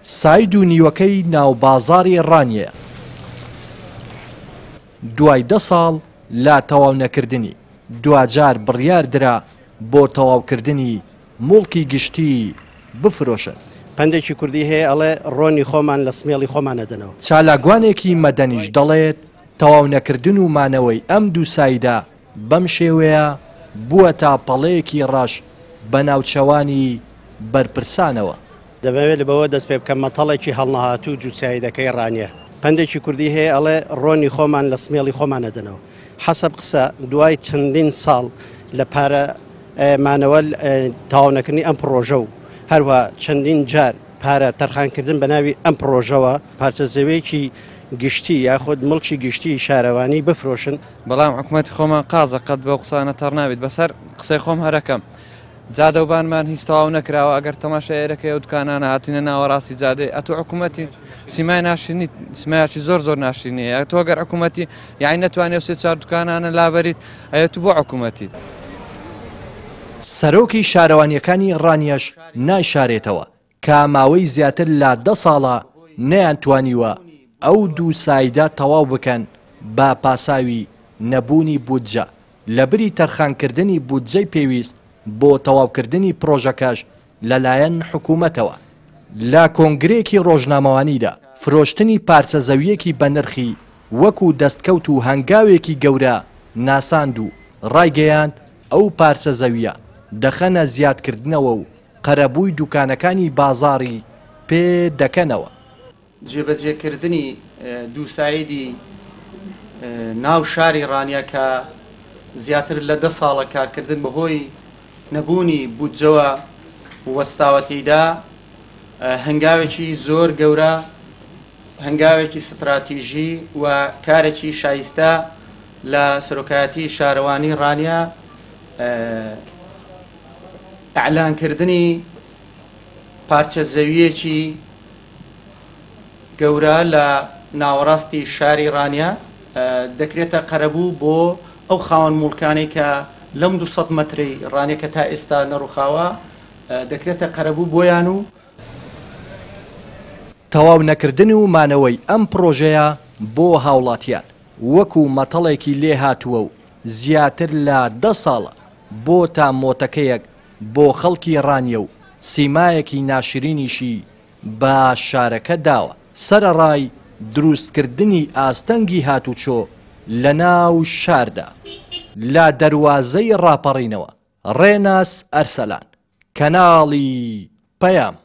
ساید و نیوەکەی ناوبازاڕی ڕانیەیە. دوای دە ساڵ لە تەواونەکردنی، دواجار بڕیاردرا بۆ تەواوکردنی موڵکی گشتی بفرۆشن. پەندێکی کوردی هەیە ئەڵێ، ڕۆنی خۆمان لە سمێڵی خۆمان ئەدەنەوە. چالاکوانێکی مەدەنیش دەڵێت، تەواونەکردن و مانەوەی ئەم دوو سایدە بەم شێوەیە بووەتە پەڵەیەکی ڕەش بە ناوچەوانی بەرپرسانەوە. دەمەوێت بەوە دەست پێ بکەم مەتەڵێکی هەڵنەهاتوو جووتسایدەکەی ڕانیە. پەندێکی کوردی هەیە ئەڵێ ڕۆنی خۆمان لە سمێڵی خۆمان ئەدەنەوە. حەسەب قسە دوای چەندین ساڵ لە پارە مانەوە تەواونەکردنی ئەم پڕۆژە و هەروە چەندین جار پارە تەرخانکردن بە ناوی ئەم پڕۆژەوە پارچە زەویەکی گشتی یاخود مڵکی گشتی شارەوانی بفرۆشن. بەڵام حکومەتی خۆمان قازە قەت بەو قسانە تەڕ نابیت بەسەر قسەی خۆم هەرەکەم جادەوبانمان هیچ تەواو نەکراوە ئەگەر تەماشای ئێرەکەی ئەو دوکانانە هاتینە ناوەڕاستی جادەی ئەتۆ حکوومەتی سیمای ناشرینی سیمایەکی زۆر زۆر ناشرینی ئەتۆ گەر حکوومەتی یانی نەتوانێت سێ چوار دوکانانە لابەریت ئەیە تو بۆ حکوومەتی. سەرۆکی شارەوانییەکانی ڕانیەش نایشارێتەوە کە ماوەی زیاتر لە دە ساڵە نەیانتوانیوە ئەو دوو سایدە تەواو بکەن بە پاساوی نەبوونی بودجە، لەبری تەرخانکردنی بودجەی پێویست بۆ تەواوکردنی پرۆژەکەش لەلایەن حکومەتەوە. لە کۆنگرەیەکی ڕۆژنامەوانیدا فرۆشتنی پارچە زەوییەکی بەنرخی وەکو دەستکەوت و هەنگاوێکی گەورە ناساند و ڕایگەیاند ئەو پارچە زەوییە دەخەنە زیادکردنەوە و قەرەبووی دوکانەکانی بازاڕی پێ دەکەنەوە. جێبەجێکردنی دووسایدی ناو شاری ڕانیە کە زیاتر لە دە ساڵە کارکردن بەهۆی نەبوونی بودجەوە وەستاوە تێیدا هەنگاوێکی زۆر گەورە هەنگاوێکی ستراتیژی و کارێکی شایستە لە سەرۆکایەتی شارەوانی ڕانیە ئیعلانکردنی پارچە زەوییەکی گەورە لە ناوەڕاستی شاری ڕانیە دەکرێتە قەرەبوو بۆ ئەو خاوەن موڵکانەی کە لەم 200 مەترەی ڕانیە کە تا ئێستا نەڕوخاوە دەکرێتە قەرەبوو بۆیان و تەواو نەکردن و مانەوەی ئەم پڕۆژەیە بۆ هاوڵاتیان وەکو مەتەڵێکی لێهاتووە و زیاتر لە دە ساڵە بۆتە مۆتەکەیەک بۆ خەڵکی ڕانیە و سیمایەکی ناشرینیشی بە شارەکە داوە، سەرەڕای دروستکردنی ئاستەنگی هاتوچۆ لەناو شاردا. لە دەروازەی ڕاپەڕینەوە، ڕێناس ئەرسەلان، کەناڵی پەیام.